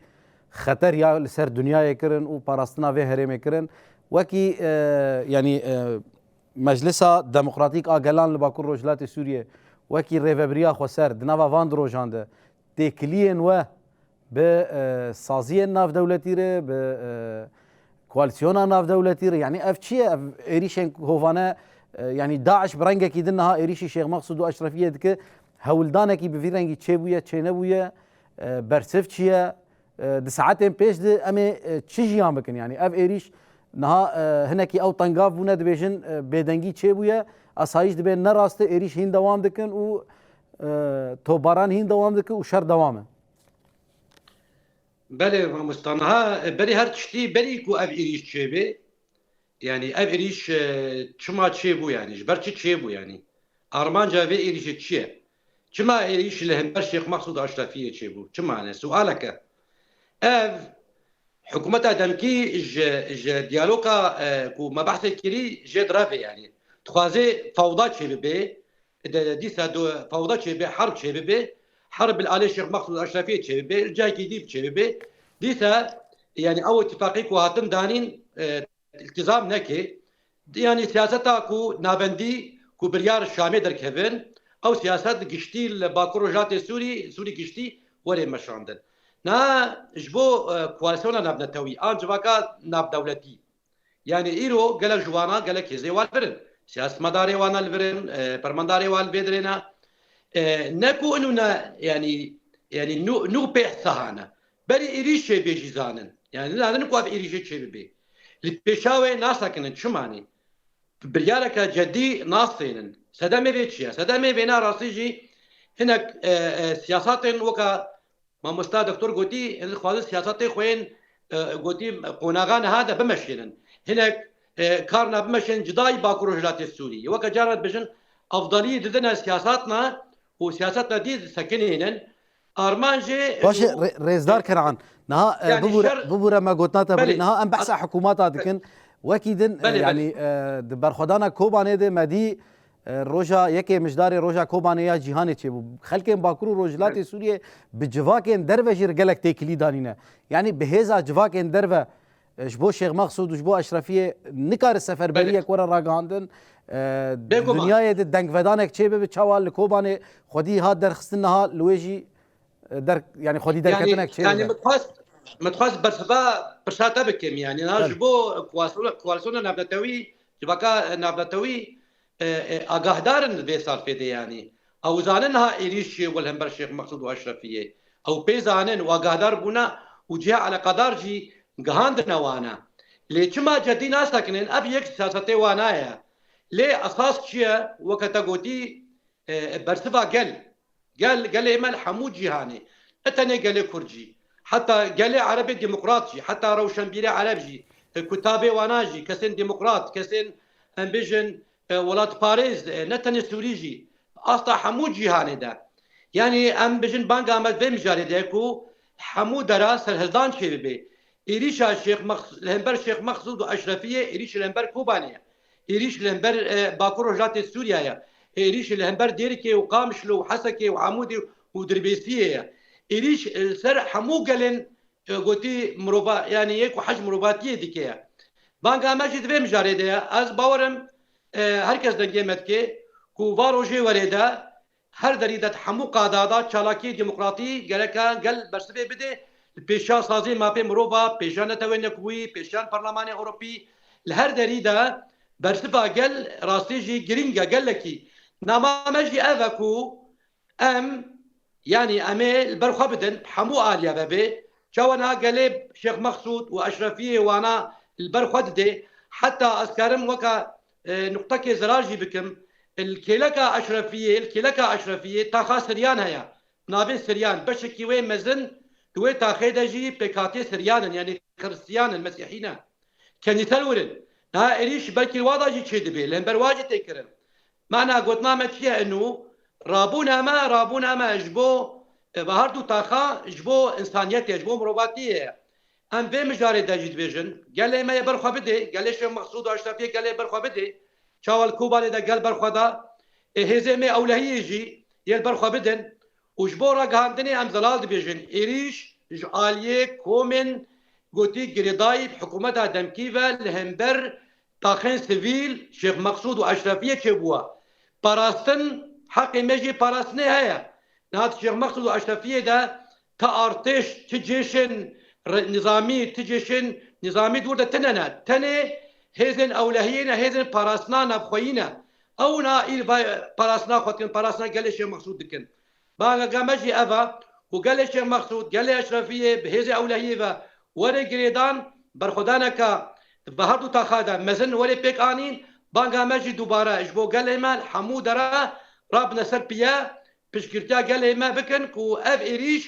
xeter ya li ser dinyayê kirin û parastina vê herêmê kirin. Wekî, e, yanî, e, Meclisa Demokratîk a Gelan li Bakur Rojhilatê Sûriyê, wekî Rêvebiriya Xweser di nava van di rojan de têkiliyên we bi, e, saziyên navdewletî re, bi, e, koalîsyona navdewletî re, yanî ev çi ye? Ev êrîşên hovane, e, yanî DAIŞ bi rengekî din niha êrîşî Şêx Mexsûd û Eşrefiyê dike. Hewldanekî bi vî rengî çêbûye, çênebûye, e, bersiv çi ye? E, di saetên pêş de em ê, e, çi jiyan bikin? Yanî ev êrîş niha, e, hinekî ew tengav bûne, dibêjin, e, bêdengî çêbûye, asayîş dibê ne rast e, êrîş hîn dewam dikin û, e, topbaran hîn dewam dikin û şer dewam e. Belê mamosta, niha, e, berî her tiştî, berî ku ev êrîş çêbê, yanî ev êrîş, e, çima çêbû, yanî ji ber çi çêbû, yanî armanca vê êrîşê çi ye? Çima êrîş li hember Şêx Mexsûd Eşrefiyê çêbû? Çima ne? Sualeke. Ev Hikûmeta demkî ji, ji diyaloga, e, ku me behsê kirî jê direve, yanî dixwaze fewda çêbibe, de, dîsa do, fewda çêbe, herb çêbibe, herb li alê Şêx Mexsûd Eşrefiyê çêbibe, li cihekî dî çêbibe. Dîsa, yanî ew îtîfaqê ku hatin danîn, e, îltizam neke. Yanî siyaseta ku navendî ku biryar Şamê derkevin, ew siyaset giştî li Bakur Rojhilatê Sûrî, Sûrî giştî were meşandin. Na ji bo, e, koalîsyona navnetewî an civaka navdewletî. Yanî îro gelek ji wana gelek hêzê wan li vir in. Siyasetmedarê wana li vir in, e, permandarê wan li vê dirê ne. E, ne ku inu ne, yanî, yanî nû, nû pê sahane. Berî êrîşê bê jî zanin. Yanî nadin ku ev êrîşê çê bibe. Li pêşa wê nasekinin, çima nî? Biryareke cedî nastênin. Sedemê vê çi ye? Sedemê vêna rastî jî hinek, e, e, siyasatên weka mamosta doktor gotî, hinek dixwazin siyasatê xwe yên, e, gotî qonaxa niha de bimeşênin. Hinek, e, karna bimeşênin cida yî Bakur Rojhilatê Sûrî. Weke caran dibêjin, efdaliyê didine siyasatna û siyaseta dî disekinînin. Armanc jê Baş e, rê-, rêzdar Kenan. Niha, e, yanî bibûre, şer bibûre me gotina te birî. Belê. Niha em behsa hikûmeta dikin. Wekî din, e, Belê, belê. yanî, e, di berxwedana Kobanê de me dî, e, roja yekê mijdarê roja Kobanê ya cîhanê çêbû. Xelkên Bakur û Rojhilatê Sûriyê bi civakên derve jî re gelek têkilî danîne. Yanî bi hêza civakên derve, e, ji bo Şêx Mexsûd û ji bo Eşrefiyê nikare seferberiyek Belê. were ragihandin. E, Bêguman. Dinyayê de dengvedanek çêbibe, çawa li Kobanê xwedî hat derxistin niha li wê jî, e, der, yanî xwedî Yanî, derketinek çê yanî dibe. Min dixwest, min dixwest bersiva pirsa te bikim, yanî, na Belê. ji bo koalîsyona, koalîsyona navnetewî, civaka navnetewî, e, e, agahdar in vê salfê de, yanî. Ew zanin niha êrîş çê li hember Şêx Mexsûd û Eşrefiyê. Ew pê zanin û agahdar bûne û cihê eleqedar jî gihandine wane. Lê çima cedî nasekinin, ev yek siyasetê wana ye. Lê esas çi ye? Weke te gotî, e, e, bersiva gel. Gel, gelê me li hemû cîhanê, ne tenê gelê Kurd jî, heta gelê Erebê demokrat jî, heta rewşenbîrê Ereb jî, e, kutabê wana jî, kesên demokrat, kesên, em bêjin, e, welatparêz, e, ne tenê Sûrî jî, asta hemû cîhanê de. Yanî em bêjin banga me vê mijarê de ku hemû dera serhildan çêbibe. Êrîşa Şêx Mex-, li hember Şêx Mexsûd û Eşrefiyê, êrîş li hember Kobanê ye. Êrîş li hember, e, Bakur Rojhilatê Sûriya ye. Êrîş li hember Dêrikê û Qamişlo û Hesekê û Amûdê û Dirbêsiyê ye. Êrîş, e, li ser hemû gelên, e, gotî mirova-, yanî yê ku hej mirovatiyê dike ye. Banga me jî di vê mijarê de ye. Ez bawerim, e, her kes dengê me dike ku va rojê werê de her derî de di hemû qada de çalakiyê demokratî gereke gel bersivê bide, li pêşa saziyê mafê mirova, pêşa Netewên Yekbûyî, pêşiyan Parlemanê Ewropî, li her derî de bersiva gel rastî jî girîng e gelekî. Nama me jî ev e ku em, yanî em ê li ber xwe bidin, hemû aliye ve bê. Çawa niha gelê Şêx Mexsûd û Eşrefiyê wana li ber xwe didê, heta ez karim weke, e, nuqtekê zirar jî bikim. Li kêleka Eşrefiyê, li kêleka Eşrefiyê taxa Siryan heye. Navê Siryan, beşekî wê mezin di wê taxê de jî pêkhatiyê Siryan in, yanî Xiristiyan in, Mesîhî ne. Kenîsel wir in. Niha êrîş belkî wa da jî çêdibe, li hember wa jî tê kirin. Mana gotina me çi ye ino? Rabûna me, rabûna me ji bo, e, ve her du taxa ji bo însaniyetê, ji bo mirovatiyê ye. Em vê mijarê de jî dibêjin, gelê me yê ber xwe bidê, gelê Şêx Mexsûd û Eşrefiyê gelê ber xwe bidê. Çawa li Kobanê de gel ber xwe da, ê hêzê me ewlehiyê jî yê li ber xwe bidin. Û ji bo ragihandinê em zelal dibêjin, êrîş ji aliyê komên gotî girêdayî bi hikûmeta demkî ve li hember taxên sivîl Şêx Mexsûd û Eşrefiyê çêbûye. Parastin, heqê me jî parastinê heye. Niha di Şêx Mexsûd û Eşrefiyê de ti artêş, ti cêşên re-, nizamî, ti cêşên nizamî di wir de tine ne. Tenê hêzên ewlehiyê ne, hêzên parastina navxweyî ne. Ew na îl vay parastina xwe dikin, parastina gelê Şêx Mexsûd dikin. Banga me jî ev e ku gelê Şêx Mexsûd, gelê Eşrefiyê bi hêzê ewlehiyê ve were girêdan, berxwedaneke di her du taxa de mezin were pêk anîn. Banga me jî dubare ji bo gelê me li hemû dera rabine ser piye, piştgirtiya gelê me bikin ku ev êrîş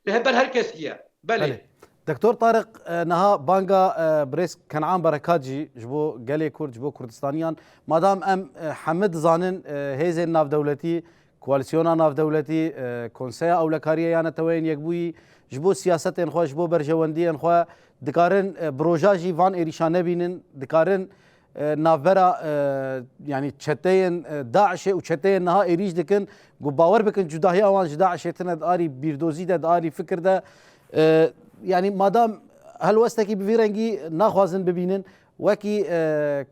li hember her kesî ye. Belê. Belê. Doktor Tariq, e, niha banga, e, birêz Kenan Berekat jî ji bo gelê Kurd, ji bo Kurdistaniyan, madam em, e, hemî dizanin, e, hêzên navdewletî, koalîsyona navdewletî, e, Konseya Ewlekariyê ya Neteweyên Yekbûyî ji bo siyasetên xwe, ji bo berjewendiyên xwe Dikarin e, bi roja jî van êrîşa nebînin, dikarin e, navbera e, yanî çeteyên e, DAIŞê û çeteyên niha êrîş dikin, ku bawer bikin cudahiya wan ji DAIŞê tine di arî bîrdozî de, di arî fikir de. E, yanî madam helwestekî bi vî rengî naxwazin bibînin, wekî e,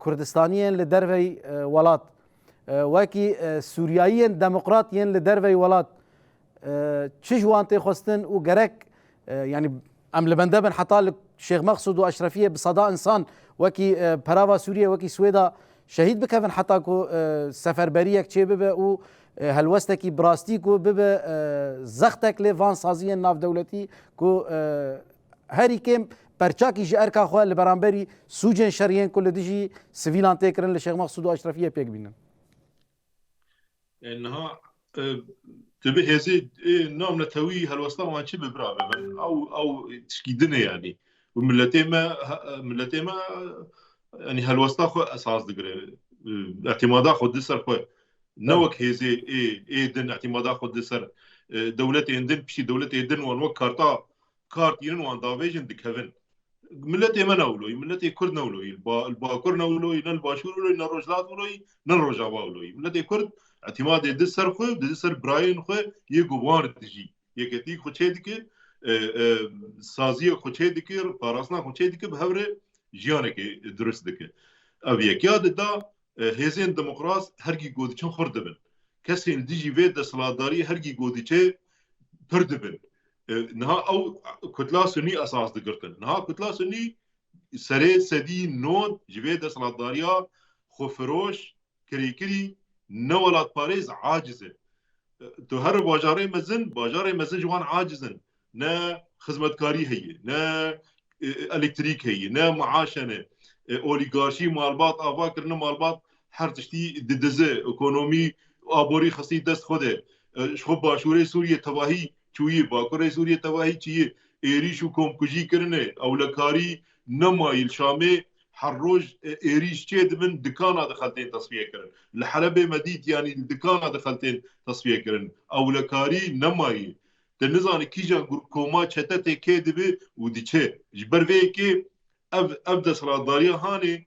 Kurdistaniyên li dervey e, welat, e, wekî e, Sûriyayiyên demokrat yên li dervey welat, e, çi ji wan tê xwestin û gerek, e, yanî em li bende bin heta li Şêx Mexsûd û Eşrefiyê bi seda insan wekî e, perava Sûriyê, wekî Swêda şehîd bikevin heta ku e, seferberiyek çê bibe û e, helwestekî bi rastî ku bibe e, zextek lê van saziyên navdewletî ku e, herî kêm perçakî ji erka xwe li beramberî sûcên şeriyên ku li dijî sivîlan tê kirin li Şêx Mexsûd û Eşrefiyê pêk bînin. E, niha e, tu bi hêzê e, navnetewî helwesta wan çi bi bira bibin? Ew, ew tişkî din e yanî. Û miletê me, he- e, miletê me e, yanî helwesta xwe esas digire. E, îtimada xwe di ser xwe. Ne Tabii. wek hêzê ê, ê din îtimada xwe di ser e, dewletên din, piştî dewletê din wan wek karta kar tînin wan davêjin dikevin. Miletê me ne wilo yî, miletê Kurd ne wilo yî, li ba-, li Bakur ne wilo yî, ne li Başûr wilo yî, ne Rojhilat wilo yî, ne Rojava wilo yî. Miletê Kurd îtimadê di ser xwe, di ser birayên xwe yê ku wan dijî. Yeketî xwe çê dike, e, e, saziyê xwe çê dike, parastina xwe çê dike, bi hev re jiyanekê dirust dike. Ev yek ya di da, e, hêzên demokrat hergî ku diçin xurt dibin. Kesên dijî vê desthilatdariyê hergî ku diçe pir dibin. E, niha ew kutla sunî esas digirtin. Niha kutla sunî serê sedî nod ji vê desthilatdariya xwefiroş, kirêkirî, ne welatparêz aciz e. E, tu her bajarê mezin, bajarê mezin ji wan aciz in. Ne xizmetkarî heye, ne e, elektrîk heye, ne maaş hene. E, olîgarşî, malbat ava kirine, malbat her tiştî didize, ekonomî, aborî xistî dest xwe de. E, ji xwe başûrê Sûriyê tevahî çûyî, bakurê Sûriyê tevahî çûyî, êrîş û komkujî kirine, ewlekarî nemayî li Şamê, her roj e, êrîş çê dibin, dikana dixeltên tesfiye kirin. Li Helebê me dît, yanî li dikana dixeltên tesfiye kirin. Ewlekarî nemayî. Te nizane kîjan gur-, koma çete tê kê dibe û diçe. Ji ber vê yekê ev, ev desthilatdariya hanê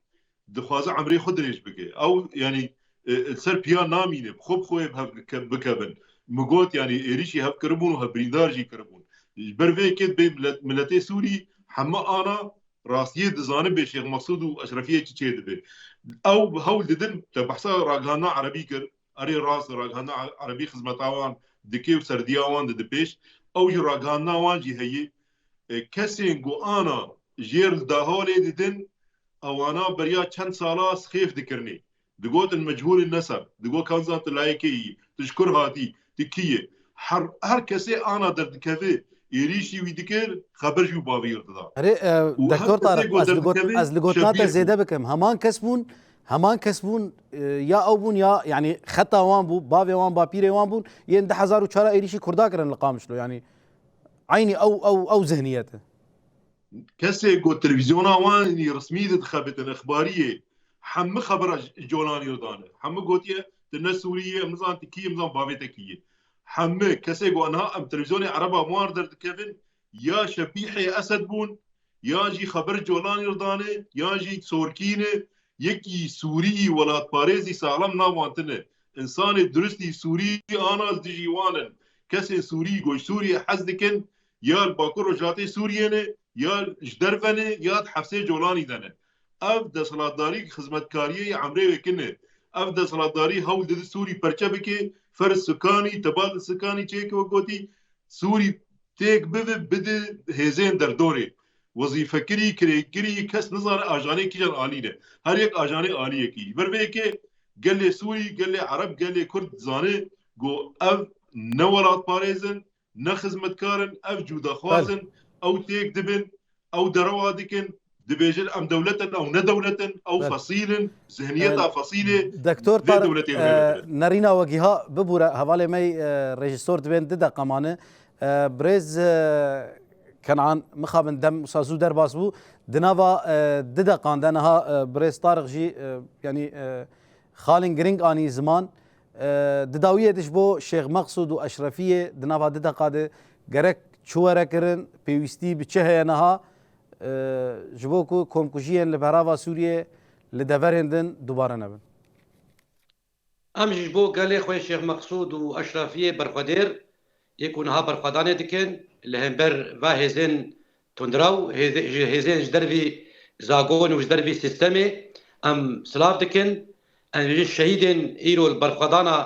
dixwaze emrê xwe dirêj bike. Ew, yanî, e, li ser piya namîne, bi xwe bi xwe bi hev bike-, bikevin. Min got, yanî, êrîşî hev kiribûn û hev birîndar jî kiribûn. Ji ber vê yekê dibê milet-, miletê Sûrî heme ana rastiyê dizane bê Şêx Mesûd û Eşrefiyê çi çê dibe. Ew hewl didin, te behsa ragihandina erebî kir, erê rast, ragihandina erebî xizmeta wan dike û serdiya wan dide pêş. Ew jî ragihandina wan jî heye. E, kesên ku ana jêr li daholê didin, ewana beriya çend sala sixêf dikirinê. Digotin mechûlin neseb, digot kanzan tu layekê yî, tu ji kur hatî, tu kî yî. Her, her kesê ana derdikeve, êrîşî wî dikir, xeber jî û bavîr dida. Erê, e, Û her Doktor kesê Tarık, ku ez li got, derdikeve, ez li gotina te şebîh bû. Zêde bikim. Heman kes bûn, heman kes bûn, e, ya ew bûn ya, yanî xeta wan bû, bavê wan, bapîrê wan bûn, yên du hezar û çar êrîşî Kurda kirin li Qamişlo, yanî eynî ew, ew, ew zihniyet e. Kesê ku televîzyona wan yî resmî de dixebitin, exbariyê, hemî xebera j-, Colanî re dane. Hemî gotiye, tu ne Sûrî yî, em nizan tu kî yî, em nizan bavê te kî yî. Hemî kesê ku niha em televîzyonê ereba wan derdikevin, ya şebîhê Esed bûn, ya jî xeber Colanî re dane, ya jî sorkî ne, yekî Sûrî yî welatparêzî saxlem nav wan tine. Însanê duristî Sûrî ana li dijî wan in. Kesên Sûrî ku ji Sûriyê hez dikin, ya li Bakur Rojhilatê Sûriyê ne, ya ji derve ne, ya di hefsê Colanî de ne. Ev desthilatdarî xizmetkariyê yê emrê wê kin e. Ev desthilatdarî hewl dide Sûrî perçe bike, ferz sikanî, tebadil sikanî çêke wek gotî, Sûrî têk bibe, bide hêzên derdorê. Wezîfekirî, kirêkirî, kes nizane ajanê kîjan alî ne. Her yek ajanê aliyekî. Ji ber vê yekê gelê Sûrî, gelê Ereb, gelê Kurd dizane ku ev ne welatparêz in, ne xizmetkar in, ev cûdaxwaz Belê. in, ew têk dibin, ew derewa dikin, dibêjin em dewlet in, ew ne dewlet in, ew Belê. fesîl in, zihniyeta Belê. fesîlê Doktor vê Tarık, dewletê e, rê dikirin. nerîna we giha bibûre, hevalê me yî, e, rejîsor dibên du deqa mane. E, birêz, e, Kenan, mixabin dem wisa zû derbas bû. Di nava, e, du deqan de niha, e, birêz Tarık jî, e, yanî, e, xalên giring anî ziman. E, di dawiyê de ji bo Şêx Meqsûd û Eşrefiyê di nava du deqa de gerek çi were kirin, pêwîstî bi çi heye niha? e, ji bo ku komkujiyên li berava Sûriyê li deverên din dubare nebin. Em ji bo gelê xwe Şêx Meqsûd û Eşrefiyê berxwedêr yê ku niha berxwedanê dikin li hember va hêzên tundrew, hêzê-, ji hêzên ji dervî zagon û ji dervî sîstemê em silav dikin. Em ji şehîdên îro li berxwedana,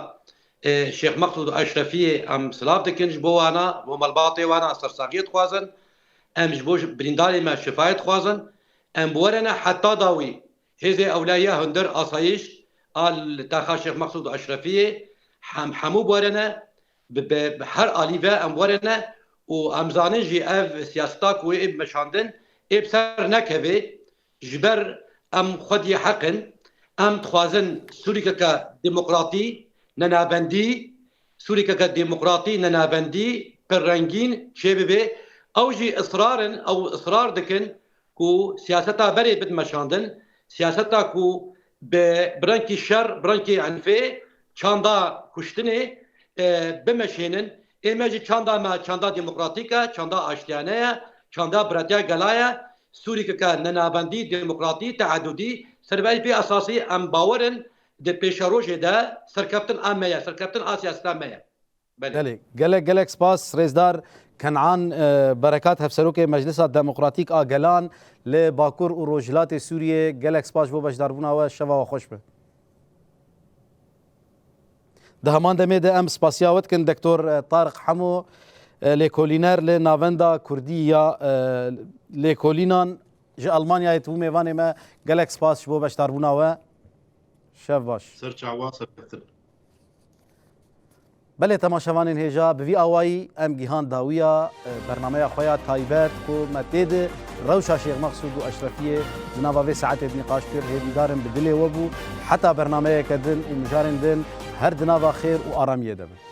e, Şêx Meqsûd û Eşrefiyê em silav dikin. Ji bo wana, bo malbatê wana sersaxiyê dixwazin. Em ji bo birîndarê me şifayê dixwazin. Em bi were ne heta dawî hêzê ewleya hundir asayiş a li taxa Şêx Meqsûd û Eşrefiyê hem hemû bi were ne bi, bi, bi her alî ve em were ne û em zanin jî ev siyaseta ku ê meşandin ê bi ser nekeve. Ji ber em xwediyê heq in, em dixwazin Sûrîkeke demokratî, nenabendî, Sûrîkeke demokratî, nenabendî, pir rengîn çêbibe. Ew jî israr in, ew israr dikin ku siyaseta berê bidin meşandin, siyaseta ku bi, bi rengkî şer, bi rengkî enfê, çanda kuştinê, e, bimeşênin. Ê me jî çanda me çanda demokratîk e, çanda aştiyane ye, çanda biratiya gela ye. Sûrîkeke nenabendî, demokratî, teedudî, serberî pê esasî em bawer in di pêşerojê de serkeftin a me ye, serkeftin a siyaseta me ye. Belê. Belê. Gelek, gelek spas, rêzdar Kenan, e, Berekat, Hevserokê Meclisa Demokratîk a Gelan li Bakur û Rojhilatê Sûriyê. Gelek spas ji bo beşdarbûna we. Şeva we xweş be. Di heman demê de em spasiya we dikin, Doktor, e, Tariq Hemo, e, lêkolîner li Navenda Kurdî ya, e, Lêkolînan ji Almanyayê, tu bû mêvanê me. Gelek spas ji bo beşdarbûna we. Şev baş. Ser çawa, ser keftin. Belê, temaşevanên hêja, bi vî awayî em gihan dawiya, e, bernameya xwe ya taybet ku me tê di rewşa Şêx Meqsûd û Eşrefiyê di nava vê saetê de nîqaş kir. Hêvîdar im bi dilê we bû. Heta bernameyeke din û mijarên din, her di nava xêr û aramiyê de bin.